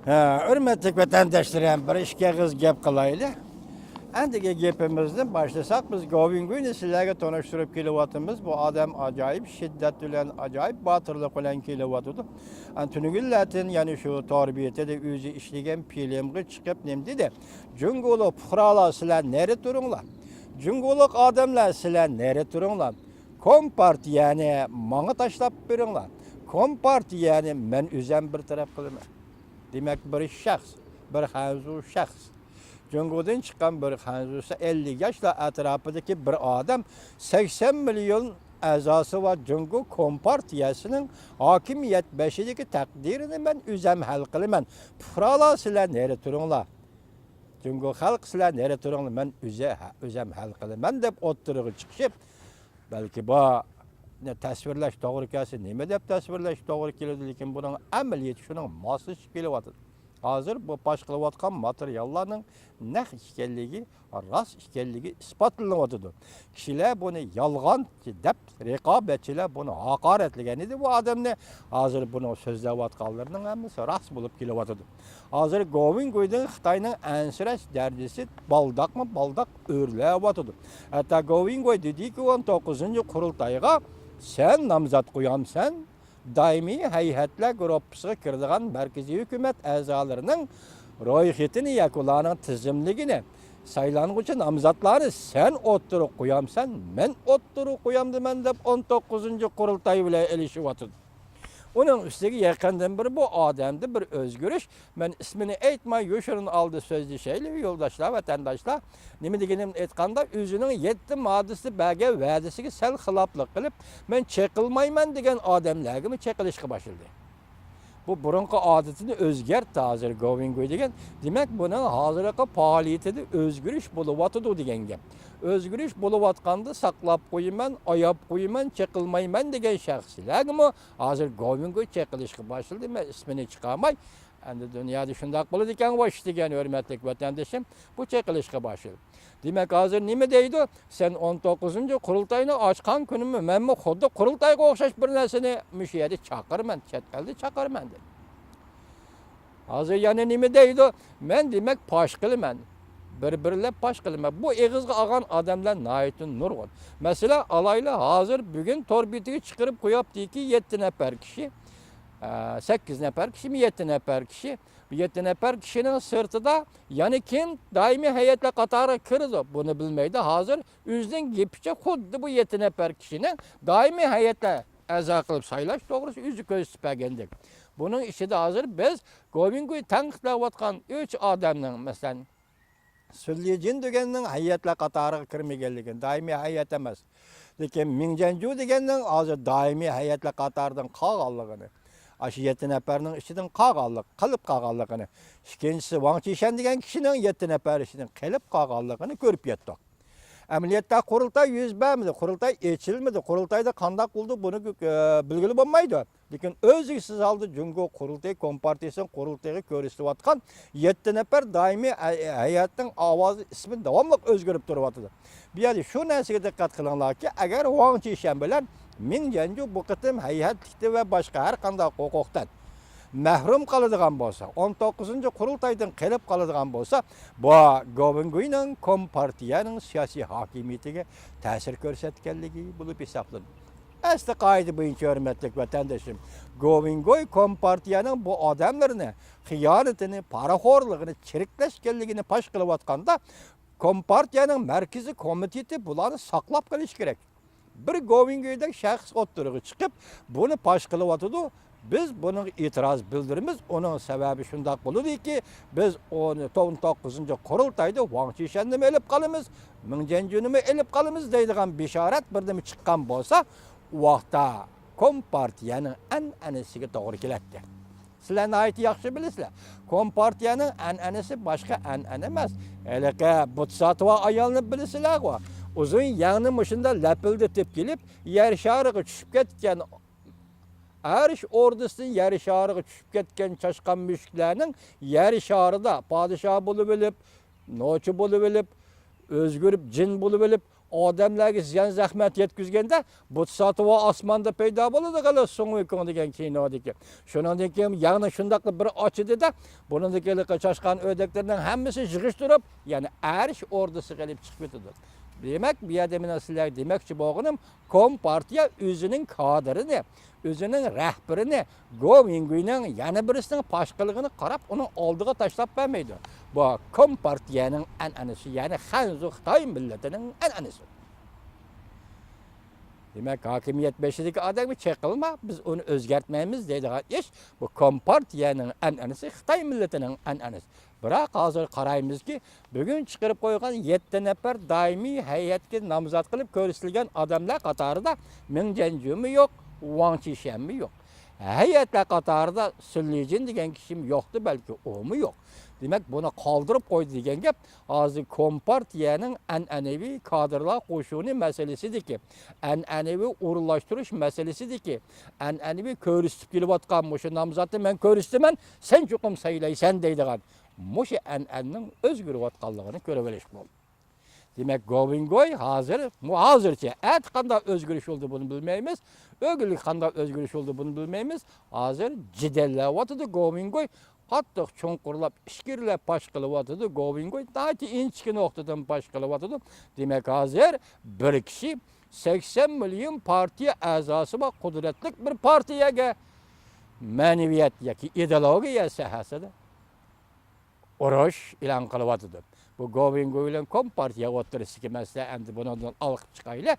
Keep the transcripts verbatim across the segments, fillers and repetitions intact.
ھە، ھۆرمەتلىك ۋەتەنداشلىرىم، بىر ئىككى ئېغىز گەپ قىلايلى. ئەندىكى گېپىمىزنى باشلىساق، بىز گوۋىنگۇينى سىلەرگە تونۇشتۇرۇپ كېلىۋاتىمىز. بۇ ئادەم ئاجايىپ شىددەت بىلەن، ئاجايىپ باتۇرلۇق بىلەن كېلىۋاتىدۇ. ئەن تۈنۈگۈنلەردىن يەنە شۇ تور بېتىدە ئۆزى ئىشلىگەن فىلىمغا چىقىپ نېمە دېدى؟ جۇڭگولۇق پۇقرالار، سىلەر نېرى تۇرۇڭلار. جۇڭگولۇق ئادەملەر، سىلەر نېرى تۇرۇڭلار. كومپارتىيەنى ماڭا تاشلاپ بېرىڭلار. كومپارتىيەنى مەن ئۆزەم بىر تەرەپ قىلىمەن. دېمەك، بىر شەخس، بىر خەنزۇ شەخس. جۇڭگودىن چىققان بىر خەنزۇسى، ئەللىك ياشلار ئەتراپىدىكى بىر ئادەم، سەكسەن مىليون ئەزاسى بار جۇڭگو كومپارتىيەسىنىڭ ھاكىمىيەت بېشىدىكى تەقدىرىنى مەن ئۆزەم ھەل قىلىمەن. پۇقرالار، سىلەر نېرى تۇرۇڭلار. جۇڭگو خەلق، سىلەر نېرى تۇرۇڭلار، مەن ئۆزە-، ئۆزەم ھەل قىلىمەن دەپ ئوتتۇرىغا چىقىشىپ، بەلكى بۇ تەسۋىرلەش توغرا كەلسە، نېمە دەپ تەسۋىرلەش توغرا كېلىدۇ، لېكىن بۇنىڭ ئەمەلىيىتى شۇنىڭ ماسلىشىپ كېلىۋاتىدۇ. ھازىر بۇ پاش قىلىۋاتقان ماتېرىياللارنىڭ نەق ئىكەنلىكى، راست ئىكەنلىكى ئىسپاتلىنىۋاتىدۇ. كىشىلەر بۇنى يالغان دەپ، رىقابەتچىلەر بۇنى ھاقارەتلىگەن ئىدى بۇ ئادەمنى. ھازىر بۇنىڭ سۆزلەۋاتقانلىرىنىڭ ھەممىسى راست بولۇپ كېلىۋاتىدۇ. ھازىر گوۋىنگۇيدىن خىتاينىڭ ئەنسىرەش دەرىجىسى بالداقمۇ بالداق ئۆرلەۋاتىدۇ. ھەتتا گوۋىنگۇي دېدىكى، ئون توققۇزىنچى قۇرۇلتايغا سەن نامزات قويامسەن؟ دائىمىي ھەيئەتلەر گۇرۇپپىسىغا كىرىدىغان مەركىزىي ھۆكۈمەت ئەزالىرىنىڭ رويخېتىنى ياكى ئۇلارنىڭ تىزىملىكىنى، سايلانغۇچى نامزاتلارنى سەن ئوتتۇرىغا قويامسەن، مەن ئوتتۇرىغا قويامدىمەن دەپ ئون توققۇزىنچى قۇرۇلتاي بىلەن ئېلىشىۋاتىدۇ. ئۇنىڭ ئۈستىگە يېقىندىن بېرى بۇ ئادەمدە بىر ئۆزگىرىش، مەن ئىسمىنى ئېيتماي يوشۇرۇن ھالدا سۆزلىشەيلى، يولداشلار، ۋەتەنداشلار. نېمە دېگىنىمنى ئېيتقاندا، ئۆزىنىڭ يەتتە ماددىسىدا بەرگەن ۋەدىسىگە سەل خىلاپلىق قىلىپ، مەن چېقىلمايمەن دېگەن ئادەملەرگىمۇ چېقىلىشقا باشلىدى. بۇ بۇرۇنقى ئادىتىنى ئۆزگەرتتى ھازىر گوۋىنگۇي دېگەن. دېمەك، بۇنىڭ ھازىرقى پائالىيىتىدە ئۆزگىرىش بولۇۋاتىدۇ دېگەن گەپ. ئۆزگىرىش بولۇۋاتقاندا ساقلاپ قويىمەن، ئاياپ قويىمەن، چېقىلمايمەن دېگەن شەخسلەرگىمۇ ھازىر گوۋىنگۇي چېقىلىشقا باشلىدى. مەن ئىسمىنى چىقارماي، ئەمدى دۇنيادا شۇنداق بولىدىكەن غوش دېگەن ھۆرمەتلىك ۋەتەندىشىم، بۇ چېقىلىشقا باشلىدى. دېمەك، ھازىر نېمە دەيدۇ؟ سەن ئون توققۇزىنچى قۇرۇلتاينى ئاچقان كۈنۈمۇ مەنمۇ خۇددى قۇرۇلتايغا ئوخشاش بىر نەرسىنى مۇشۇ يەردە چاقىرىمەن، چەت ئەلدە چاقىرىمەن دەيدۇ. ھازىر يەنە نېمە دەيدۇ؟ مەن دېمەك پاش قىلىمەن. بىر-بىرلەپ پاش قىلىمەن. بۇ ئېغىزغا ئالغان ئادەملەر ناھايىتى نۇرغۇن. مەسىلەن، ئالايلى، ھازىر بۈگۈن تور بېتىگە چىقىرىپ قويۇپتىكى يەتتە نەپەر كىشى، ئە، سەككىز نەپەر كىشىمۇ، يەتتە نەپەر كىشى. بۇ يەتتە نەپەر كىشىنىڭ سىرتىدا يەنە كىم دائىمىي ھەيئەتلەر قاتارىغا كىرىدۇ؟ بۇنى بىلمەيدۇ. ھازىر ئۆزىنىڭ گېپىچە خۇددى بۇ يەتتە نەپەر كىشىنى دائىمىي ھەيئەتلەر ئەزا قىلىپ سايلاش توغرىسىدا ئۆزى كۆرسىتىپ بەرگەندەك. بۇنىڭ ئىچىدە ھازىر بىز گوۋىنگۇي تەنقىدلەۋاتقان ئۈچ ئادەمنىڭ، مەسىلەن، سۈن لىجىن دېگەننىڭ ھەيئەتلەر قاتارىغا كىرمىگەنلىكىنى، دائىمىي ھەيئەت ئەمەس. لېكىن مىڭ جەنجۇ دېگەننىڭ ھازىر دائىمىي ھەيئەتلەر قاتارىدىن قالغانلىقىنى، ئاشۇ يەتتە نەپەرنىڭ ئىچىدىن قالغانلىق، قېلىپ قالغانلىقىنى، ئىككىنچىسى ۋاڭ چىشەن دېگەن كىشىنىڭ يەتتە نەپەر ئىچىدىن قېلىپ قالغانلىقىنى كۆرۈپ يەتتۇق. ئەمەلىيەتتە قۇرۇلتاي يۈز بەرمىدى، قۇرۇلتاي ئېچىلمىدى، قۇرۇلتايدا قانداق بولدى، بۇنى، ئە، بىلگىلى بولمايدۇ. لېكىن ئۆزلۈكسىز ھالدا جۇڭگو قۇرۇلتىيى كومپارتىيىسىنىڭ قۇرۇلتىيىغا كۆرسىتىۋاتقان يەتتە نەپەر دائىمىي ھەي-، ھەيئەتنىڭ ئاۋازى، ئىسمى داۋاملىق ئۆزگىرىپ تۇرۇۋاتىدۇ. بۇ يەردە شۇ نەرسىگە دىققەت قىلىڭلاركى، ئەگەر ۋاڭ چىشەن بىلەن مىڭ جەنجۇ بۇ قېتىم ھەيئەتلىكتە ۋە باشقا ھەر قانداق ھوقۇقتىن مەھرۇم قالىدىغان بولسا، ئون توققۇزىنچى قۇرۇلتايدىن قېلىپ قالىدىغان بولسا، بۇ گوۋىنگۇينىڭ كومپارتىيەنىڭ سىياسىي ھاكىمىيىتىگە تەسىر كۆرسەتكەنلىكى بولۇپ ھېسابلىنىدۇ. ئەسلى قائىدە بويىچە، ھۆرمەتلىك ۋەتەندىشىم، گوۋىنگوي كومپارتىيەنىڭ بۇ ئادەملىرىنى خىيانىتىنى، پارىخورلۇقىنى، چىرىكلەشكەنلىكىنى پاش قىلىۋاتقاندا، كومپارتىيەنىڭ مەركىزىي كومىتېتى بۇلارنى ساقلاپ قېلىشى كېرەك. بىر گوۋىنگويدەك شەخس ئوتتۇرىغا چىقىپ، بۇنى پاش قىلىۋاتىدۇ. بىز بۇنىڭغا ئېتىراز بىلدۈرىمىز. ئۇنىڭ سەۋەبى شۇنداق بولىدۇكى، بىز ئون توققۇزىنچى قۇرۇلتايدا ۋاڭ چىشەننىمۇ ئېلىپ قالىمىز، مىڭ جەنجۇنىمۇ ئېلىپ قالىمىز دەيدىغان بېشارەت بىردىمە چىققان بولسا، ئۇ ۋاقىتتا كومپارتىيەنىڭ ئەنئەنىسىگە توغرا كېلەتتى. سىلەر ناھايىتى ياخشى بىلىسىلەر. كومپارتىيەنىڭ ئەنئەنىسى باشقا ئەنئەنە ئەمەس. ھېلىقى بۇت ساتىۋال ئايالنى بىلىسىلەرغۇ. ئۇزۇن يەڭنى مۇشۇنداق لەپىلدىتىپ كېلىپ، يەر شارىغا چۈشۈپ كەتكەن، ئەرش ئوردىسىدىن يەر شارىغا چۈشۈپ كەتكەن چاشقان مۈشۈكلەرنىڭ يەر شارىدا پادىشاھ بولۇۋېلىپ، نوچى بولۇۋېلىپ، ئۆزگىرىپ جىن بولۇۋېلىپ، ئادەملەرگە زىيان زەخمەت يەتكۈزگەندە، بۇتساتىۋا ئاسماندا پەيدا بولىدىغان سۇڭ ۋۇكۇڭ دېگەن كىنودىكى. شۇنىڭدىن كېيىن يەنە شۇنداقلا بىر ئاچىدىدە، بۇنىڭدىكى ھېلىقى چاشقان ئۆردەكلىرىنىڭ ھەممىسى يىغىشتۇرۇپ، يەنە ئەرش ئوردىسى قىلىپ چىقىپ كېتىدۇ. دېمەك، بۇ يەردە مېنىڭ سىلەرگە دېمەكچى بولغىنىم، كومپارتىيە ئۆزىنىڭ كادىرىنى، ئۆزىنىڭ رەھبىرىنى گو مىڭگۇينىڭ يەنە بىرسىنىڭ پاش قىلغىنىغا قاراپ، ئۇنىڭ ئالدىغا تاشلاپ بەرمەيدۇ. بۇ كومپارتىيەنىڭ ئەنئەنىسى، يەنى خەنزۇ خىتاي مىللىتىنىڭ ئەنئەنىسى. دېمەك، ھاكىمىيەت بېشىدىكى ئادەمگە چېقىلما، بىز ئۇنى ئۆزگەرتمەيمىز دەيدىغان ئىش، بۇ كومپارتىيەنىڭ ئەنئەنىسى، خىتاي مىللىتىنىڭ ئەنئەنىسى. بىراق ھازىر قارايمىزكى، بۈگۈن چىقىرىپ قويغان يەتتە نەپەر دائىمىي ھەيئەتكە نامزات قىلىپ كۆرسىتىلگەن ئادەملەر قاتارىدا مېڭ جيەنجۈمۇ يوق، ۋاڭ چىشيەنمۇ يوق. ھەيئەتلەر قاتارىدا سۈن لىجىن دېگەن كىشىمۇ يوقتى، بەلكى ئۇمۇ يوق. دېمەك، بۇنى قالدۇرۇپ قويدى دېگەن گەپ، ھازىر كومپارتىيەنىڭ ئەنئەنىۋى كادىرلار قوشۇنى مەسىلىسىدىكى، ئەنئەنىۋى ئورۇنلاشتۇرۇش مەسىلىسىدىكى، ئەنئەنىۋى كۆرسىتىپ كېلىۋاتقان مۇشۇ نامزاتنى مەن كۆرسىتىمەن، سەن چوقۇم سايلايسەن دەيدىغان مۇشۇ ئەنئەنىنىڭ ئۆزگىرىۋاتقانلىقىنى كۆرۈۋېلىشقا بولىدۇ. دېمەك، گوۋىنگوي ھازىر، مۇ-، ھازىرچە، ئەتە قانداق ئۆزگىرىش بولىدۇ، بۇنى بىلمەيمىز. ئۆگۈنلۈك قانداق ئۆزگىرىش بولىدۇ، بۇنى بىلمەيمىز. ھازىر جېدەللەۋاتىدۇ گوۋىنگوي. قاتتىق چوڭقۇرلاپ، ئىچكىرىلەپ پاش قىلىۋاتىدۇ. گوۋىنگوي ناھايىتى ئىنچىكە نۇقتىدىن پاش قىلىۋاتىدۇ. دېمەك، ھازىر بىر كىشى سەكسەن مىليون پارتىيە ئەزاسى بار قۇدرەتلىك بىر پارتىيەگە مەنىۋىيەت ياكى ئىدېئولوگىيە ساھەسىدە ئۇرۇش ئېلان قىلىۋاتىدۇ. بۇ گوۋىنگوي بىلەن كومپارتىيە ئوتتۇرىسىدىكى مەسىلە، ئەمدى بۇنىڭدىن ئالقىپ چىقايلى.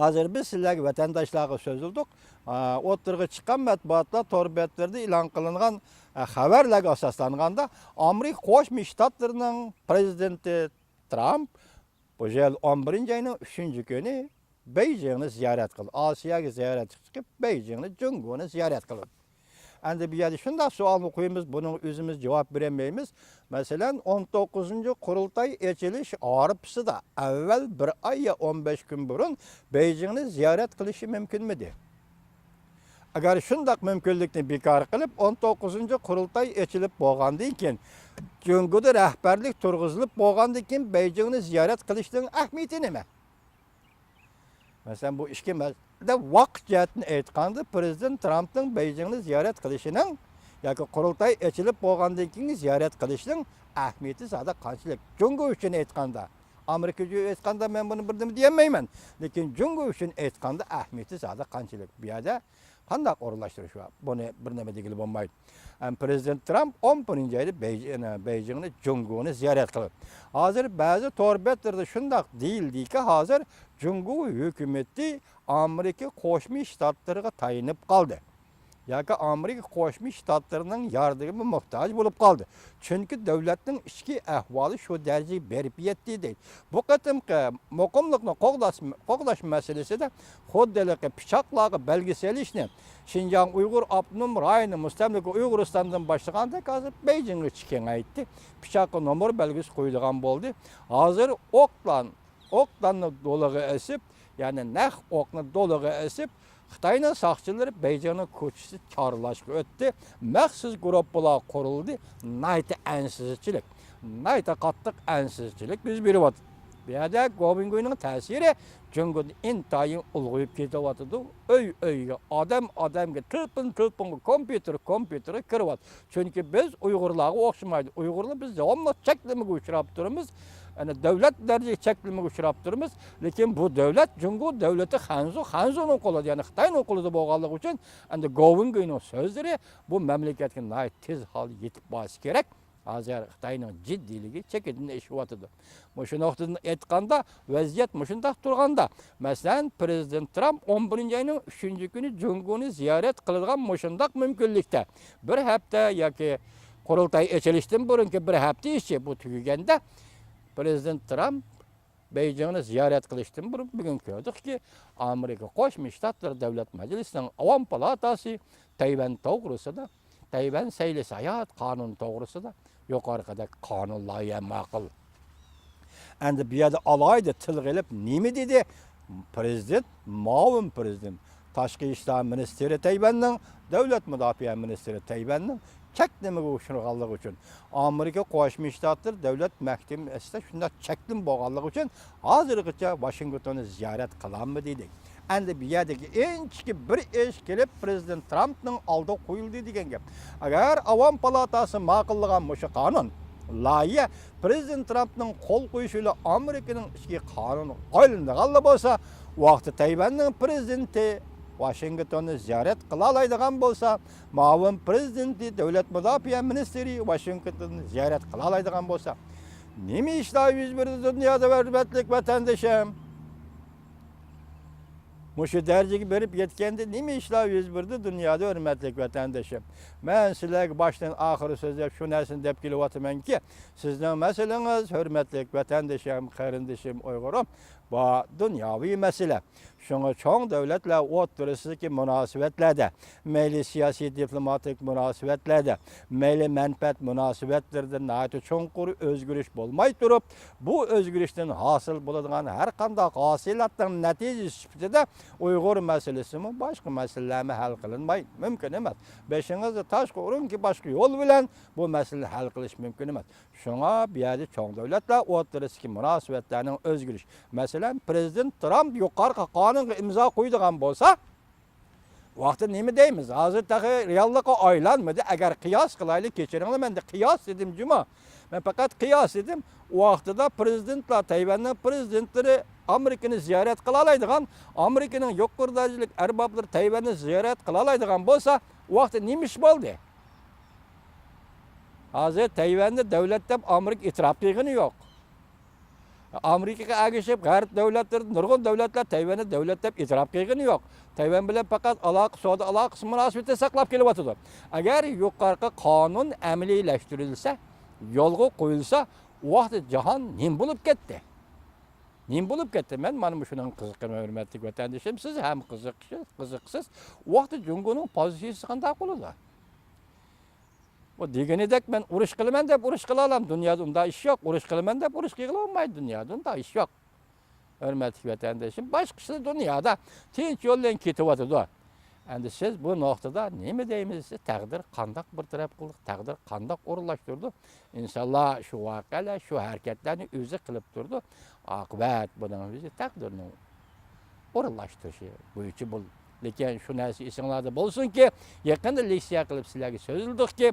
ھازىر بىز سىلەرگە، ۋەتەنداشلارغا سۆزلىدۇق. ئا، ئوتتۇرىغا چىققان مەتبۇئاتلار تور بەتلىرىدە ئېلان قىلىنغان، ئا، خەۋەرلەرگە ئاساسلانغاندا، ئامېرىكا قوشما شتاتلىرىنىڭ پرېزىدېنتى ترامپ بۇ يىل ئون بىرىنچى ئاينىڭ ئۈچىنچى كۈنى بېيجىڭنى زىيارەت قىلدى. ئاسىياگە زىيارەتكە چىقىپ، بېيجىڭنى، جۇڭگونى زىيارەت قىلدى. ئەمدى بۇ يەردە شۇنداق سوئالنى قويىمىز، بۇنىڭغا ئۆزىمىز جاۋاب بېرەلمەيمىز. مەسىلەن، ئون توققۇزىنچى قۇرۇلتاي ئېچىلىش ئارىپىسىدا ئەۋۋەل بىر ئاي يا ئون بەش كۈن بۇرۇن بېيجىڭنى زىيارەت قىلىشى مۇمكىنمىدى؟ ئەگەر شۇنداق مۇمكىنلىكنى بىكار قىلىپ، ئون توققۇزىنچى قۇرۇلتاي ئېچىلىپ بولغاندىن كېيىن، جۇڭگودا رەھبەرلىك تۇرغۇزۇلۇپ بولغاندىن كېيىن بېيجىڭنى زىيارەت قىلىشنىڭ ئەھمىيىتى نېمە؟ مەسىلەن، بۇ ئىككى مەسىلىدە ۋاقىت جەھەتتىن ئېيتقاندا، پرېزىدېنت ترامپنىڭ بېيجىڭنى زىيارەت قىلىشىنىڭ ياكى قۇرۇلتاي ئېچىلىپ بولغاندىن كېيىن زىيارەت قىلىشنىڭ ئەھمىيىتى زادى قانچىلىك؟ جۇڭگو ئۈچۈن ئېيتقاندا، ئامېرىكا ئۈچۈن ئېيتقاندا مەن بۇنى بىردىنمۇ دېيەلمەيمەن. لېكىن جۇڭگو ئۈچۈن ئېيتقاندا ئەھمىيىتى زادى قانچىلىك؟ بۇ يەردە قانداق ئورۇنلاشتۇرۇش بار؟ بۇنى بىر نېمە دېگىلى بولمايدۇ. ھەم پرېزىدېنت ترامپ ئون بىرىنچى ئايدا بېيجىڭ-، بېيجىڭنى، جۇڭگونى زىيارەت قىلىدۇ. ھازىر بەزى تور بەتلىرىدە شۇنداق دېيىلدىكى، ھازىر جۇڭگو ھۆكۈمىتى ئامېرىكا قوشما شتاتلىرىغا تايىنىپ قالدى. ياكى ئامېرىكا قوشما شتاتلىرىنىڭ ياردىمىگە موھتاج بولۇپ قالدى. چۈنكى دۆلەتنىڭ ئىچكى ئەھۋالى شۇ دەرىجىگە بېرىپ يەتتى، دەيدۇ. بۇ قېتىمقى مۇقىملىقنى قوغداش، قوغداش مەسىلىسىدە خۇددى ھېلىقى پىچاقلارغا بەلگە سېلىشنى شىنجاڭ ئۇيغۇر ئاپتونوم رايونى مۇستەملىكە ئۇيغۇرىستاندىن باشلىغاندەك، ھازىر بېيجىڭغىچە كېڭەيتتى. پىچاققا نومۇر بەلگىسى قويىدىغان بولدى. ھازىر ئوقلان، ئوقلاننى دولىغا ئېسىپ، يەنى نەق ئوقنى دولىغا ئېسىپ، خىتاينىڭ ساقچىلىرى بېيجىڭنىڭ كوچىسى چارلاشقا ئۆتتى. مەخسۇس گۇرۇپپىلار قۇرۇلدى. ناھايىتى ئەنسىزچىلىك، ناھايىتى قاتتىق ئەنسىزچىلىك يۈز بېرىۋاتىدۇ. بۇ يەردە گوۋىنگۇينىڭ تەسىرى جۇڭگودا ئىنتايىن ئۇلغىيىپ كېتىۋاتىدۇ. ئۆي ئۆيگە، ئادەم ئادەمگە، تېلېفون تېلېفونغا، كومپيۇتېر كومپيۇتېرغا كىرىۋاتىدۇ. چۈنكى بىز ئۇيغۇرلارغا ئوخشىمايدۇ. ئۇيغۇرلار بىز داۋاملىق چەكلىمىگە ئۇچراپ تۇرىمىز. يەنى دۆلەت دەرىجىلىك چەكلىمىگە ئۇچراپ تۇرىمىز. لېكىن بۇ دۆلەت جۇڭگو دۆلىتى خەنزۇ، خەنزۇنىڭ قولىدا، يەنى خىتاينىڭ قولىدا بولغانلىقى ئۈچۈن، ئەمدى گوۋىنگۇينىڭ سۆزلىرى بۇ مەملىكەتكە ناھايىتى تېز ھالدا يېتىپ بارسا كېرەك. ھازىر خىتاينىڭ جىددىيلىكى چېكىدىن ئېشىۋاتىدۇ. مۇشۇ نۇقتىدىن ئېيتقاندا، ۋەزىيەت مۇشۇنداق تۇرغاندا، مەسىلەن، پرېزىدېنت ترامپ ئون بىرىنچى ئاينىڭ ئۈچىنچى كۈنى جۇڭگونى زىيارەت قىلىدىغان مۇشۇنداق مۇمكىنلىكتە، بىر ھەپتە ياكى قۇرۇلتاي ئېچىلىشتىن بۇرۇنقى بىر ھەپتە ئىچى بۇ تۈگىگەندە، پرېزىدېنت ترامپ بېيجىڭنى زىيارەت قىلىشتىن بۇرۇن، بۈگۈن كۆردۇقكى، ئامېرىكا قوشما شتاتلىرى دۆلەت مەجلىسىنىڭ ئاۋام پالاتاسى تەيۋەن توغرىسىدا، تەيۋەن سەيلە ساياھەت قانۇنى توغرىسىدا يۇقىرىقىدەك قانۇن لايىھە ماقۇل. ئەمدى بۇ يەردە ئالاھىدە تىلغا ئېلىپ نېمە دېدى؟ پرېزىدېنت، مۇئاۋىن پرېزىدېنت، تاشقى ئىشلار مىنىستىرى تەيۋەننىڭ، دۆلەت مۇداپىئە مىنىستىرى تەيۋەننىڭ چەكلىمىگە ئۇچرىغانلىقى ئۈچۈن، ئامېرىكا قوشما شتاتلىرى دۆلەت مەھكىمىسىدە شۇنداق چەكلىمە بولغانلىقى ئۈچۈن، ھازىرغىچە ۋاشىنگتوننى زىيارەت قىلالمىدى دېدى. ئەمدى بۇ يەردىكى ئىنچىكە بىر ئىش كېلىپ، پرېزىدېنت ترامپنىڭ ئالدىغا قويۇلدى دېگەن گەپ. ئەگەر ئاۋام پالاتاسى ماقۇللىغان مۇشۇ قانۇن لايىھە پرېزىدېنت ترامپنىڭ قول قويۇشى بىلەن ئامېرىكىنىڭ ئىچكى قانۇنىغا ئايلىنىدىغانلا بولسا، ۋاقتى تەيۋەننىڭ پرېزىدېنتى ۋاشىنگتوننى زىيارەت قىلالايدىغان بولسا، مۇئاۋىن پرېزىدېنتى، دۆلەت مۇداپىئە مىنىستىرى ۋاشىنگتوننى زىيارەت قىلالايدىغان بولسا، نېمە ئىشلار يۈز بەردى دۇنيادا، ھۆرمەتلىك ۋەتەندىشىم؟ مۇشۇ دەرىجىگە بېرىپ يەتكەندە نېمە ئىشلار يۈز بەردى دۇنيادا، ھۆرمەتلىك ۋەتەندىشىم؟ مەن سىلەرگە باشتىن ئاخىر سۆزلەپ، شۇ نەرسىنى دەپ كېلىۋاتىمەنكى، سىزنىڭ مەسىلىڭىز، ھۆرمەتلىك ۋەتەندىشىم، قېرىندىشىم ئۇيغۇرۇم، بۇ دۇنياۋى مەسىلە. شۇڭا چوڭ دۆلەتلەر ئوتتۇرىسىدىكى مۇناسىۋەتلەردە، مەيلى سىياسىي دىپلوماتىك مۇناسىۋەتلەردە، مەيلى مەنپەئەت مۇناسىۋەتلىرىدە ناھايىتى چوڭقۇر ئۆزگىرىش بولماي تۇرۇپ، بۇ ئۆزگىرىشتىن ھاسىل بولىدىغان ھەر قانداق ھاسىلاتنىڭ نەتىجىسى سۈپىتىدە ئۇيغۇر مەسىلىسىمۇ، باشقا مەسىلىلەرمۇ ھەل قىلىنماي مۇمكىن ئەمەس. بېشىڭىزنى تاشقا ئۇرۇڭكى، باشقا يول بىلەن بۇ مەسىلىنى ھەل قىلىش مۇمكىن ئەمەس. شۇڭا بۇ يەردە چوڭ دۆلەتلەر ئوتتۇرىسىدىكى مۇناسىۋەتلەرنىڭ ئۆزگىرىش. مەسىلەن، پرېزىدېنت ترامپ يۇقىرىقى قانۇنغا ئىمزا قويىدىغان بولسا، ۋاقتى نېمە دەيمىز؟ ھازىر تېخى رېئاللىققا ئايلانمىدى. ئەگەر قىياس قىلايلى، كېچىرىڭلار، مەن قىياس دېدىم جۇمۇ. مەن پەقەت قىياس دېدىم. ئۇ ۋاقتىدا پرېزىدېنتلار، تەيۋەننىڭ پرېزىدېنتلىرى ئامېرىكىنى زىيارەت قىلالايدىغان، ئامېرىكىنىڭ يۇقىرى دەرىجىلىك ئەربابلىرى تەيۋەننى زىيارەت قىلالايدىغان بولسا، ئۇ ۋاقىتتا نېمە ئىش بولدى؟ ھازىر تەيۋەننى دۆلەت دەپ ئامېرىكا ئېتىراپ قىلغىنى يوق. ئامېرىكىغا ئەگىشىپ، غەرب دۆلەتلىرى، نۇرغۇن دۆلەتلەر تەيۋەننى دۆلەت دەپ ئېتىراپ قىلغىنى يوق. تەيۋەن بىلەن پەقەت ئالاقە، سودا ئالاقىسى مۇناسىۋىتى ساقلاپ كېلىۋاتىدۇ. ئەگەر يۇقىرىقى قانۇن ئەمەلىيلەشتۈرۈلسە، يولغا قويۇلسا، ئۇ ۋاقىتتا جاھان نېمە بولۇپ كەتتى؟ نېمە بولۇپ كەتتى؟ مەن مانا مۇشۇنىڭ قىزىقىمەن، ھۆرمەتلىك ۋەتەندىشىم. سىز ھەم قىزىقىش-، قىزىقىسىز. ئۇ ۋاقىتتا جۇڭگونىڭ پوزىتسىيىسى قانداق بولىدۇ؟ ئۇ دېگىنىدەك، مەن ئۇرۇش قىلىمەن دەپ ئۇرۇش قىلالام. دۇنيادا ئۇنداق ئىش يوق. ئۇرۇش قىلىمەن دەپ ئۇرۇش قىلغىلى بولمايدۇ. دۇنيادا ئۇنداق ئىش يوق. ھۆرمەتلىك ۋەتەندىشىم، باشقا ئىشلار دۇنيادا تىنچ يول بىلەن كېتىۋاتىدۇ. ئەمدى سىز بۇ نۇقتىدا نېمە دەيمىز؟ تەقدىر قانداق بىر تەرەپ قىلدى، تەقدىر قانداق ئورۇنلاشتۇردى؟ ئىنسانلار شۇ ۋەقەلەر، شۇ ھەرىكەتلەرنى ئۆزى قىلىپ تۇرىدۇ. ئاقىۋەت بۇنىڭ ئۆزى تەقدىرنىڭ ئورۇنلاشتۇرۇشى بويىچە بولدى. لېكىن شۇ نەرسە ئېسىڭلاردا بولسۇنكى، يېقىندا لېكسىيە قىلىپ سىلەرگە سۆزلىدۇقكى،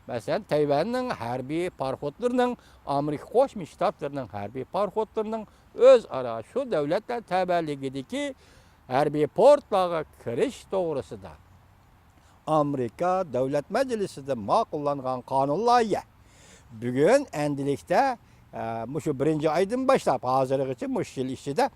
مەسىلەن، تەيۋەننىڭ ھەربىي پاراخوتلىرىنىڭ، ئامېرىكا قوشما شتاتلىرىنىڭ ھەربىي پاراخوتلىرىنىڭ ئۆزئارا شۇ دۆلەتلەر تەۋەلىكىدىكى ھەربىي پورتلارغا كىرىش توغرىسىدا ئامېرىكا دۆلەت مەجلىسىدە ماقۇللانغان قانۇن لايىھە. بۈگۈن ئەندىلىكتە، ئە، مۇشۇ بىرىنچى ئايدىن باشلاپ ھازىرغىچە مۇشۇ يىل ئىچىدە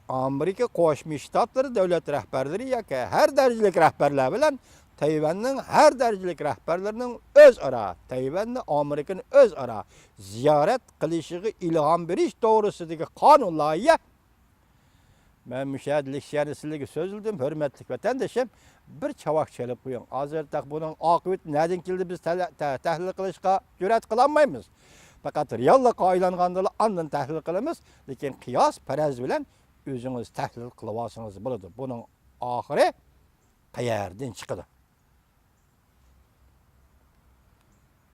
ئامېرىكا قوشما شتاتلىرى دۆلەت رەھبەرلىرى ياكى ھەر دەرىجىلىك رەھبەرلەر بىلەن تەيۋەننىڭ ھەر دەرىجىلىك رەھبەرلىرىنىڭ ئۆزئارا، تەيۋەننى ئامېرىكىنى ئۆزئارا زىيارەت قىلىشىغا ئىلھام بېرىش توغرىسىدىكى قانۇن لايىھە. مەن مۇشۇ يەردە لېكسىيەنى سىلەرگە سۆزلىدىم، ھۆرمەتلىك ۋەتەندىشىم. بىر چاۋاك چېلىپ قويۇڭ. ھازىر تېخى بۇنىڭ ئاقىۋىتى نەدىن كېلدى، بىز تەلە-، تە-، تەھلىل قىلىشقا جۈرئەت قىلالمايمىز. پەقەت رېئاللىققا ئايلانغاندىلا ئاندىن تەھلىل قىلىمىز. لېكىن قىياس پەرەز بىلەن ئۆزىڭىز تەھلىل قىلىۋالسىڭىز بولىدۇ. بۇنىڭ ئاخىرى قەيەردىن چىقىدۇ؟